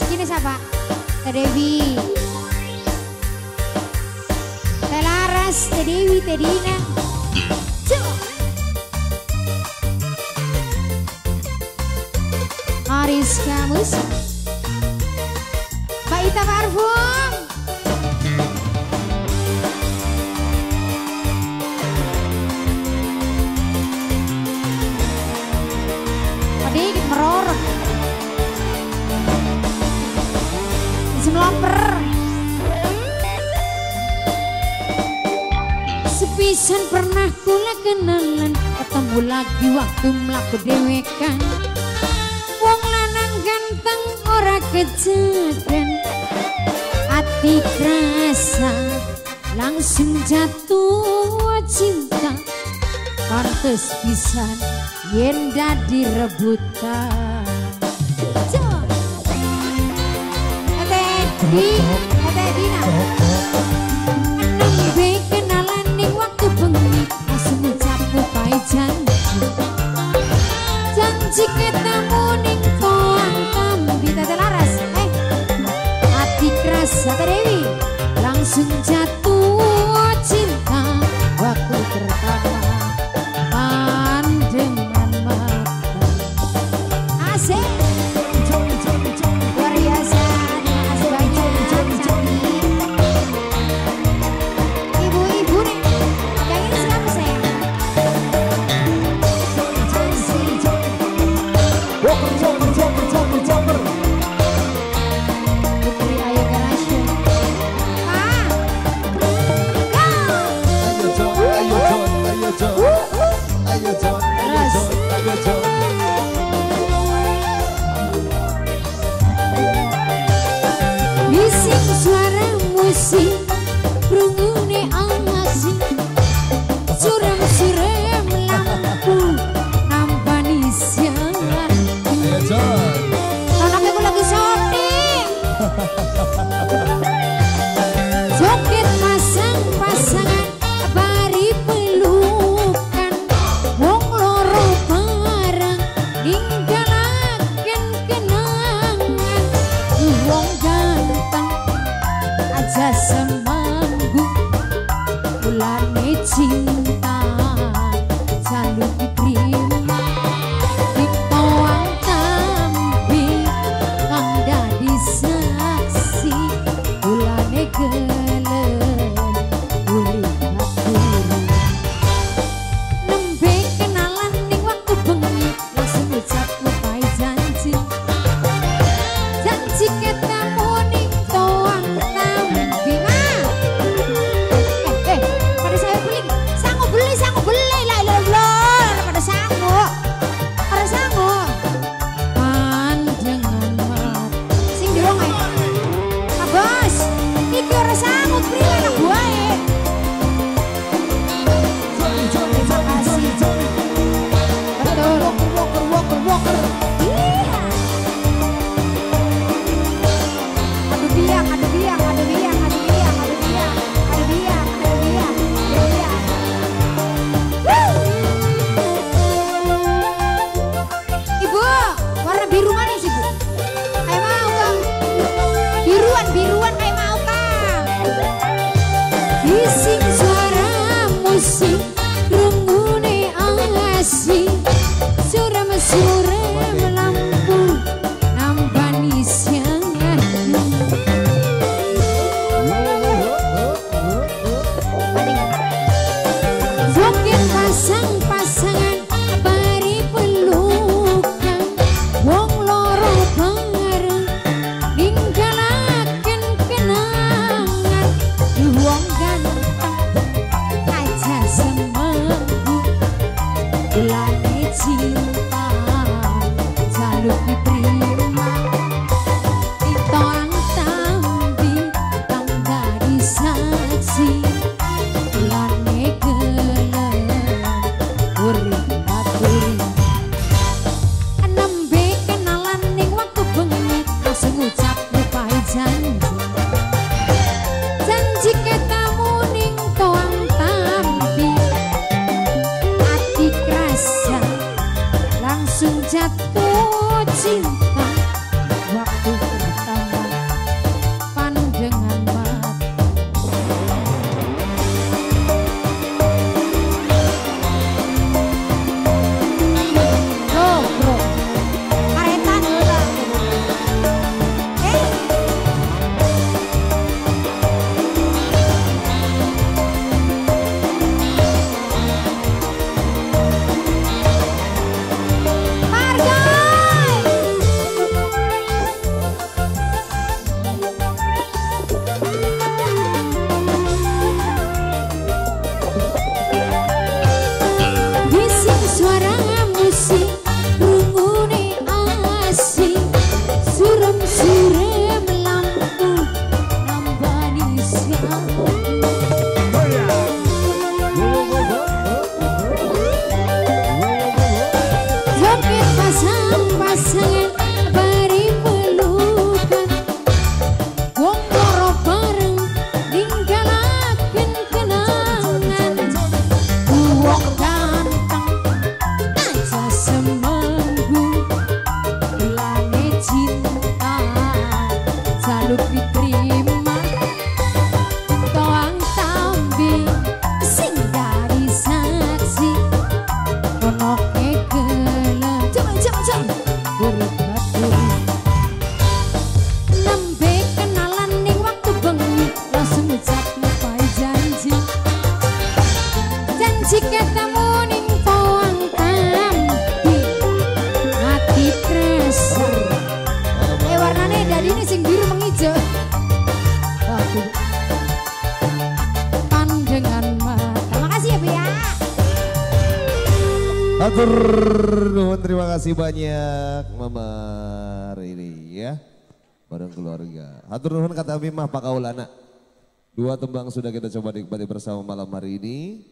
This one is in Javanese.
Kini siapa? Teh Dewi. Teh Laras, Teh Dewi, Teh Dina. Aris Kamus. Pak Ita Parfum. Sedikit merorot. Semloper. Sepisan pernah kula kenalan, ketemu lagi waktu mlaku dhewekan. Wong lanang ganteng ora kejagan, ati kerasa langsung jatuh cinta. Pantes pisan yen dadi rebutan. Teh Dina. Nembe kenalan ning waktu bengi, langsung ngucap pae janji. Janji ketemu ning toang tambi. Teh Laras, hati kerasa Teh Dewi, langsung jatuh cinta waktu pertama pandangan mata. Asik. Luar biasa. Terima kasih banyak. Ibu-ibu nih, yang ini siapa sayang? Putri Ayu Garasya. Pak. Terus. Bising suara musik, rungune asing, suram-suram lampu nampani siang. Anaknya aku lagi syuting. Joget pasang-pasangan bari pelukan, wong loro bareng ninggalaken kenangan. Wong ganteng aja semanggu, mulane cinta jaluk diterima. Ning toang tambi kang dadi saksi, mulane gelem urip aturi. Nembe kenalan ning waktu bengi, langsung ngucap lupai janji. Janji ketemu ning toang tambi. Pada saya beli, sanggup beli, lah lah lah, pada sanggup, pada sanggup. Pandangan mata. Sing di wong ae. Pak Bos, iki ora sanggup beli anak buahe. Terima kasih. Betul. Iya. Aduh biang, aduh biang, aduh biang, aduh biang, aduh biang, aduh biang, aduh biang, aduh biang. Woo! Ibu, warna biru mana sih, Bu? Kayak mau kang. Biruan, biruan kayak mau kang. Bising suara musik, rungune asing, suram-suram lampu nampani siang. Joget pasang-pasangan bari pelukan, wong loro bareng ninggalaken kenangan. Wong ganteng aja semanggu, ulane cinta jaluk diterima. Toang tambi kang dadi saksi, ulane gelem urip aturi. Nembe kenalan ning waktu bengi, langsung ngucap lupai janji. Janji ketemu ning toang tambi, ati kerasa langsung jatuh cinta waktu pertama. Batur. Nembe kenalan ning waktu bengi, langsung ngucap pai janji. Janji ketemu ning poang kambi. Hati terasa. Warnane dari ini sing biru mengijo. Aku pandangan mata. Makasih ya, Bu ya. Hatur nuhun, terima kasih banyak Mama Riri ya. Bareng keluarga. Hatur nuhun kata Abi mah Pak Kaulana. Dua tembang sudah kita coba nikmati bersama malam hari ini.